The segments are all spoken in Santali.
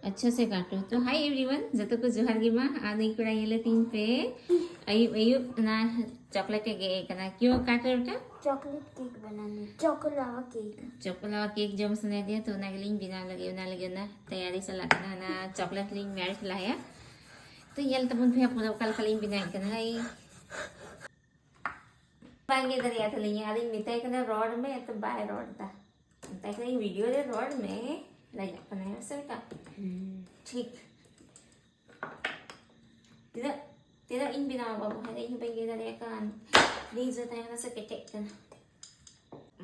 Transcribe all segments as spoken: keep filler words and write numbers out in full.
ᱟᱪᱪᱷᱟ ᱥᱮ ᱠᱟᱴᱚ᱾ ᱛᱚ ᱦᱟᱭ ᱮᱵᱷᱨᱤᱣᱟᱱ, ᱡᱚᱛᱚ ᱠᱚ ᱡᱚᱦᱟᱨ ᱜᱮ ᱢᱟ᱾ ᱟᱨ ᱱᱩᱭ ᱠᱚᱲᱟ ᱧᱮᱞᱮ ᱛᱤᱧ ᱯᱮ, ᱟᱹᱭᱩᱵ ᱟᱹᱭᱩᱵ ᱚᱱᱟ ᱪᱚᱠᱞᱮᱴ ᱮ ᱜᱮᱫ ᱮ ᱠᱟᱱᱟ᱾ ᱠᱤᱭᱳ ᱠᱟᱴᱚ ᱵᱮᱴᱟ? चॉकलेट केक बनानी, चॉकलेट केक। ᱪᱚᱠᱞᱮᱴ ᱠᱮᱠ ᱡᱚᱢ ᱥᱟᱱᱟᱭᱮᱫᱮᱭᱟ, ᱛᱚ ᱚᱱᱟ ᱜᱮᱞᱤᱧ ᱵᱮᱱᱟᱣ ᱞᱟᱹᱜᱤᱫ, ᱚᱱᱟ ᱞᱟᱹᱜᱤᱫ ᱚᱱᱟ ᱛᱮᱭᱟᱨᱤ ᱪᱟᱞᱟᱜ ᱠᱟᱱᱟ᱾ ᱚᱱᱟ ᱪᱚᱠᱞᱮᱴ ᱞᱤᱧ ᱢᱮᱞᱴ ᱞᱟᱦᱟᱭᱟ᱾ ᱛᱚ ᱧᱮᱞ ᱛᱟᱵᱚᱱ ᱯᱮ ᱯᱩᱨᱟᱹ ᱚᱠᱟ ᱞᱮᱠᱟ ᱞᱤᱧ ᱵᱮᱱᱟᱣᱮᱫ ᱠᱟᱱᱟ᱾ ᱦᱟᱭ, ᱵᱟᱝ ᱜᱮ ᱫᱟᱲᱮᱭᱟᱜ ᱛᱟᱹᱞᱤᱧᱟ᱾ ᱟᱫᱚᱧ ᱢᱮᱛᱟᱭ ᱠᱟᱱᱟ ᱨᱚᱲ ᱢᱮ, ᱛᱚ ᱵᱟᱭ ᱨᱚᱲ ᱮᱫᱟ᱾ ᱢᱮᱛᱟᱭ ᱠᱟᱹᱱᱟᱹᱧ ᱵᱷᱤᱰᱤᱭᱳ ᱨᱮ ᱨᱚᱲ ᱢᱮ, ᱞᱟᱡᱟᱜ ᱠᱟᱱᱟᱭ ᱥᱮ ᱵᱮᱴᱟ? ᱴᱷᱤᱠ᱾ ᱛᱤᱱᱟᱹᱜ ᱛᱤᱱᱟᱹᱜ ᱤᱧ ᱵᱮᱱᱟᱣᱟ ᱵᱟᱹᱵᱩ? ᱦᱟᱭ ᱨᱮ, ᱤᱧ ᱦᱚᱸ ᱵᱟᱹᱧ ᱞᱟᱹᱭ ᱫᱟᱲᱮᱭᱟᱜ ᱠᱟᱱ᱾ ᱯᱷᱨᱤᱡᱽ ᱨᱮ ᱛᱟᱦᱮᱸ ᱠᱟᱱᱟ ᱥᱮ ᱠᱮᱴᱮᱡ ᱠᱟᱱᱟ᱾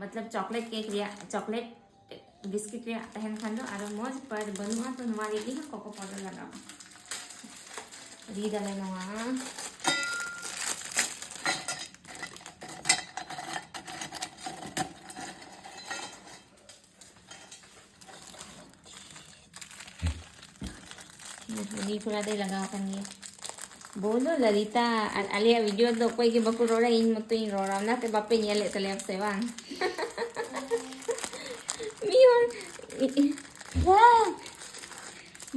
ᱢᱚᱛᱞᱚᱵ ᱪᱚᱠᱞᱮᱴ ᱠᱮᱠ ᱨᱮᱭᱟᱜ, ᱪᱚᱠᱞᱮᱴ ᱵᱤᱥᱠᱤᱴ ᱨᱮᱭᱟᱜ ᱛᱟᱦᱮᱱ ᱠᱷᱟᱱ ᱫᱚ ᱟᱨᱚ ᱢᱚᱡᱽ, ᱯᱟᱨ ᱵᱟᱹᱱᱩᱜᱼᱟ, ᱛᱚ ᱱᱚᱣᱟ ᱨᱮᱜᱮ ᱦᱟᱸᱜ ᱠᱳᱠᱳ ᱯᱟᱣᱰᱟᱨ ᱞᱟᱜᱟᱣᱟ᱾ ᱨᱤᱫ ᱟᱞᱮ ᱱᱚᱣᱟ᱾ ᱩᱱᱤ ᱛᱷᱚᱲᱟ ᱫᱚᱭ ᱞᱟᱜᱟᱣ ᱟᱠᱟᱱ ᱜᱮᱭᱟ᱾ ᱵᱚᱞᱚ ᱞᱟᱞᱤᱛᱟ, ᱟᱨ ᱟᱞᱮᱭᱟᱜ ᱵᱷᱤᱰᱤᱭᱳ ᱫᱚ ᱚᱠᱚᱭ ᱜᱮ ᱵᱟᱠᱚ ᱨᱚᱲᱟ, ᱤᱧ ᱢᱚᱛᱚᱧ ᱨᱚᱲᱟ, ᱚᱱᱟᱛᱮ ᱵᱟᱯᱮ ᱧᱮᱞᱮᱫ ᱛᱟᱞᱮᱭᱟ ᱥᱮ ᱵᱟᱝ? ᱢᱤᱫ ᱦᱚᱲ ᱦᱮᱸ,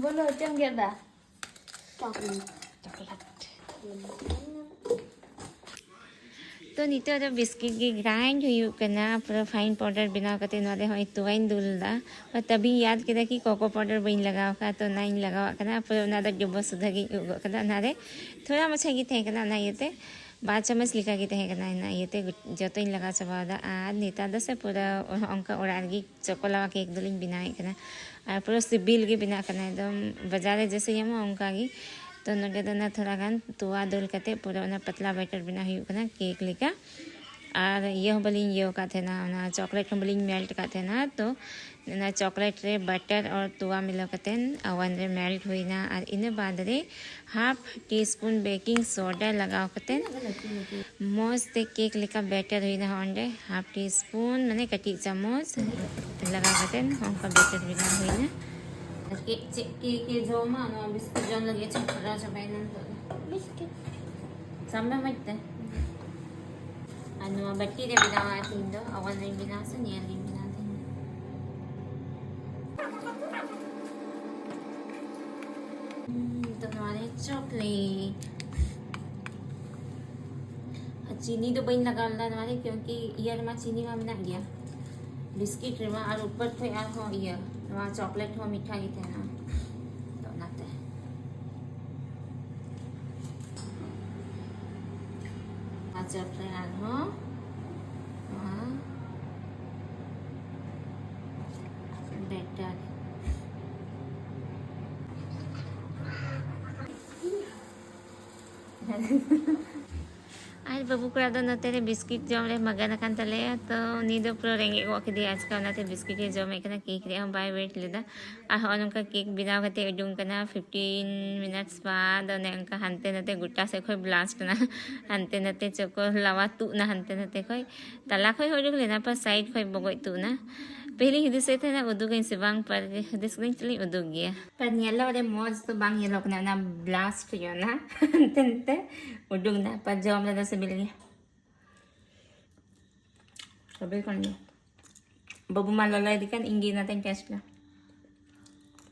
ᱵᱚᱞᱚ, ᱪᱮᱫ ᱮᱢ ᱜᱮᱫ ᱮᱫᱟ? चॉकलेट। ᱪᱚᱠᱞᱮᱴ᱾ ᱛᱚ ᱱᱤᱛᱚᱜ ᱫᱚ ᱵᱤᱥᱠᱤᱴ ᱜᱮ ᱜᱨᱟᱭᱤᱱᱰ ᱦᱩᱭᱩᱜ ᱠᱟᱱᱟ, ᱯᱩᱨᱟᱹ ᱯᱷᱟᱭᱤᱱ ᱯᱟᱣᱰᱟᱨ ᱵᱮᱱᱟᱣ ᱠᱟᱛᱮ ᱱᱚᱣᱟ ᱨᱮ ᱦᱚᱸᱜᱼᱚᱭ ᱛᱚᱣᱟᱧ ᱫᱩᱞ ᱮᱫᱟ᱾ ᱟᱨ ᱛᱟᱵᱤᱧ ᱭᱟᱫ ᱠᱮᱫᱟ ᱠᱤ ᱠᱳᱠᱳ ᱯᱟᱣᱰᱟᱨ ᱵᱟᱹᱧ ᱞᱟᱜᱟᱣ ᱟᱠᱟᱫ, ᱛᱚ ᱚᱱᱟᱧ ᱞᱟᱜᱟᱣᱟᱜ ᱠᱟᱱᱟ᱾ ᱯᱩᱨᱟᱹ ᱚᱱᱟ ᱫᱚ ᱰᱩᱵᱟᱹ ᱥᱩᱫᱷᱟᱹ ᱜᱤᱧ ᱩᱵ ᱜᱚᱫ ᱠᱟᱫᱟ᱾ ᱚᱱᱟ ᱨᱮ ᱛᱷᱚᱲᱟ ᱢᱟᱪᱷᱟ ᱜᱮ ᱛᱟᱦᱮᱸ ᱠᱟᱱᱟ, ᱚᱱᱟ ᱤᱭᱟᱹᱛᱮ ᱵᱟᱨ ᱪᱟᱢᱚᱪ ᱞᱮᱠᱟ ᱜᱮ ᱛᱟᱦᱮᱸ ᱠᱟᱱᱟ, ᱚᱱᱟ ᱤᱭᱟᱹᱛᱮ ᱡᱚᱛᱚᱧ ᱞᱟᱜᱟᱣ ᱪᱟᱵᱟᱣ ᱮᱫᱟ᱾ ᱟᱨ ᱱᱮᱛᱟᱨ ᱫᱚ ᱥᱮ ᱯᱩᱨᱟᱹ ᱚᱱᱠᱟ ᱚᱲᱟᱜ ᱨᱮᱜᱮ ᱪᱚᱠᱳ ᱞᱟᱣᱟ ᱠᱮᱠ ᱫᱚᱞᱤᱧ ᱵᱮᱱᱟᱣᱮᱫ ᱠᱟᱱᱟ᱾ ᱟᱨ ᱯᱩᱨᱟᱹ ᱥᱤᱵᱤᱞ ᱜᱮ ᱵᱮᱱᱟᱜ ᱠᱟᱱᱟ, ᱮᱠᱫᱚᱢ ᱵᱟᱡᱟᱨ ᱨᱮ ᱡᱮᱭᱥᱮ ᱧᱟᱢᱚᱜᱼᱟ ᱚᱱᱠᱟ ᱜᱮ᱾ ᱛᱚ ᱱᱚᱰᱮ ᱫᱚ ᱚᱱᱟ ᱛᱷᱚᱲᱟ ᱜᱟᱱ ᱛᱚᱣᱟ ᱫᱩᱞ ᱠᱟᱛᱮ ᱯᱩᱨᱟᱹ ᱚᱱᱟ ᱯᱟᱛᱞᱟ ᱵᱮᱴᱟᱨ ᱵᱮᱱᱟᱣ ᱦᱩᱭᱩᱜ ᱠᱟᱱᱟ ᱠᱮᱠ ᱞᱮᱠᱟ᱾ ᱟᱨ ᱤᱭᱟᱹ ᱦᱚᱸ ᱵᱟᱹᱞᱤᱧ ᱤᱭᱟᱹ ᱟᱠᱟᱫ ᱛᱟᱦᱮᱱᱟ, ᱚᱱᱟ ᱪᱚᱠᱞᱮᱴ ᱦᱚᱸ ᱵᱟᱹᱞᱤᱧ ᱢᱮᱞᱴ ᱟᱠᱟᱫ ᱛᱟᱦᱮᱱᱟ᱾ ᱛᱚ ᱚᱱᱟ ᱪᱚᱠᱞᱮᱴ ᱨᱮ ᱵᱟᱴᱟᱨ ᱟᱨ ᱛᱚᱣᱟ ᱢᱤᱞᱟᱹᱣ ᱠᱟᱛᱮ ᱳᱣᱮᱱ ᱨᱮ ᱢᱮᱞᱴ ᱦᱩᱭᱱᱟ᱾ ᱟᱨ ᱤᱱᱟᱹ ᱵᱟᱫᱽ ᱨᱮ ᱦᱟᱯ ᱴᱤ ᱥᱯᱩᱱ ᱵᱮᱠᱤᱝ ᱥᱳᱰᱟ ᱞᱟᱜᱟᱣ ᱠᱟᱛᱮ ᱢᱚᱡᱽ ᱛᱮ ᱠᱮᱠ ᱞᱮᱠᱟ ᱵᱮᱴᱟᱨ ᱦᱩᱭᱱᱟ᱾ ᱚᱸᱰᱮ ᱦᱟᱯ ᱴᱤ ᱥᱯᱩᱱ, ᱢᱟᱱᱮ ᱠᱟᱹᱴᱤᱡ ᱪᱟᱢᱚᱪ ᱞᱟᱜᱟᱣ ᱠᱟᱛᱮ ᱚᱱᱠᱟ ᱵᱮᱴᱟᱨ ᱵᱮᱱᱟᱣ ᱦᱩᱭᱱᱟ᱾ ᱟᱨ ᱠᱮᱠ ᱪᱮᱫ ᱠᱮᱠ ᱮ ᱡᱚᱢᱟ, ᱱᱚᱣᱟ ᱵᱤᱥᱠᱩᱴ ᱡᱚᱢ ᱞᱟᱹᱜᱤᱫ ᱪᱷᱟᱯᱲᱟᱣ ᱪᱟᱵᱟᱭᱮᱱᱟ ᱱᱤᱛᱚᱜ ᱫᱚ᱾ बिस्किट। ᱥᱟᱵ ᱢᱮ ᱢᱚᱡᱽ ᱛᱮ᱾ ᱟᱨ ᱱᱚᱣᱟ ᱵᱟᱹᱴᱤ ᱨᱮ ᱵᱮᱱᱟᱣᱟ ᱛᱤᱦᱤᱧ ᱫᱚ, ᱳᱣᱮᱱ ᱨᱮᱧ ᱵᱮᱱᱟᱣᱟ ᱥᱮ ᱧᱮᱞ ᱜᱤᱧ ᱵᱮᱱᱟᱣᱟ ᱛᱤᱦᱤᱧ ᱫᱚ᱾ ᱱᱤᱛᱚᱜ ᱱᱚᱣᱟ ᱨᱮ ᱪᱚᱠᱞᱮᱴ ᱟᱨ ᱪᱤᱱᱤ ᱫᱚ ᱵᱟᱹᱧ ᱞᱟᱜᱟᱣ ᱞᱮᱫᱟ ᱱᱚᱣᱟ ᱨᱮ, ᱠᱤᱭᱩᱸᱠᱤ ᱤᱭᱟᱹ ᱨᱮᱢᱟ ᱪᱤᱱᱤ ᱢᱟ ᱢᱮᱱᱟᱜ ᱜᱮᱭᱟ, ᱵᱤᱥᱠᱤᱴ ᱨᱮᱢᱟ, ᱟᱨ ᱩᱯᱚᱨ ᱠᱷᱚᱡ ᱟᱨᱦᱚᱸ ᱤᱭᱟᱹ, ᱱᱚᱣᱟ ᱪᱚᱠᱞᱮᱴ ᱦᱚᱸ ᱢᱤᱴᱷᱟ ᱜᱮ ᱛᱟᱦᱮᱱᱟ, ᱛᱚ ᱚᱱᱟᱛᱮ ᱱᱚᱣᱟ ᱪᱚᱠᱞᱮᱴ ᱟᱨᱦᱚᱸ ᱱᱚᱣᱟ ᱵᱮᱴᱟᱨ᱾ ᱟᱨ ᱵᱟᱹᱵᱩ ᱠᱚᱲᱟ ᱫᱚ ᱱᱚᱛᱮ ᱨᱮ ᱵᱤᱥᱠᱤᱴ ᱡᱚᱢ ᱨᱮ ᱢᱚᱜᱚᱱ ᱟᱠᱟᱱ ᱛᱟᱞᱮᱭᱟ, ᱛᱚ ᱩᱱᱤ ᱫᱚ ᱯᱩᱨᱟᱹ ᱨᱮᱸᱜᱮᱡ ᱜᱚᱫ ᱠᱮᱫᱮᱭᱟ ᱟᱡᱠᱟ, ᱚᱱᱟᱛᱮ ᱵᱤᱥᱠᱤᱴ ᱮ ᱡᱚᱢᱮᱫ ᱠᱟᱱᱟ, ᱠᱮᱠ ᱨᱮᱭᱟᱜ ᱦᱚᱸ ᱵᱟᱭ ᱣᱮᱴ ᱞᱮᱫᱟ᱾ ᱟᱨ ᱦᱚᱸᱜᱼᱚ ᱱᱚᱝᱠᱟ ᱠᱮᱠ ᱵᱮᱱᱟᱣ ᱠᱟᱛᱮ ᱩᱰᱩᱝ ᱠᱟᱱᱟ᱾ ᱯᱷᱤᱯᱴᱤᱱ ᱢᱤᱱᱤᱴᱥ ᱵᱟᱫ ᱚᱱᱮ ᱚᱱᱠᱟ ᱦᱟᱱᱛᱮ ᱱᱟᱛᱮ ᱜᱚᱴᱟ ᱥᱮᱫ ᱠᱷᱚᱱ ᱵᱞᱟᱥᱴ ᱮᱱᱟ, ᱦᱟᱱᱛᱮ ᱱᱟᱛᱮ ᱪᱚᱠᱚ ᱞᱟᱣᱟ ᱛᱩᱫ ᱮᱱᱟ, ᱦᱟᱱᱛᱮ ᱱᱟᱛᱮ ᱠᱷᱚᱱ ᱛᱟᱞᱟ ᱠᱷᱚᱱ ᱦᱚᱸ ᱩᱰᱩᱠ ᱞᱮᱱᱟ, ᱯᱟᱨ ᱥᱟᱭᱤᱰ ᱠᱷᱚᱱ ᱵᱚᱜᱚᱡ ᱛᱩᱫ ᱮᱱᱟ᱾ ᱯᱟᱹᱦᱤᱞᱤᱧ ᱦᱩᱫᱤᱥᱮᱫ ᱛᱟᱦᱮᱱᱟ ᱩᱫᱩᱜᱟᱹᱧ ᱥᱮ ᱵᱟᱝ, ᱯᱟᱨ ᱦᱩᱫᱤᱥ ᱠᱤᱫᱟᱹᱧ ᱪᱚᱞᱚᱧ ᱩᱫᱩᱜ ᱜᱮᱭᱟ᱾ ᱯᱟᱨ ᱧᱮᱞᱚᱜ ᱨᱮ ᱢᱚᱡᱽ ᱫᱚ ᱵᱟᱝ ᱧᱮᱞᱚᱜ ᱠᱟᱱᱟ, ᱚᱱᱟ ᱵᱞᱟᱥᱴ ᱧᱚᱜ ᱮᱱᱟ ᱦᱟᱱᱛᱮ ᱱᱟᱛᱮ ᱩᱰᱩᱠ ᱮᱱᱟ, ᱯᱟᱨ ᱡᱚᱢ ᱨᱮᱫᱚ ᱥᱤᱵᱤᱞ ᱜᱮᱭᱟ᱾ ᱥᱤᱵᱤᱞ ᱠᱟᱱ ᱜᱮᱭᱟ᱾ ᱵᱟᱹᱵᱩ ᱢᱟ ᱞᱚᱞᱚᱭ ᱤᱫᱤ ᱠᱟᱱ, ᱤᱧ ᱜᱮ ᱚᱱᱟᱛᱮᱧ ᱴᱮᱥᱴ ᱮᱫᱟ᱾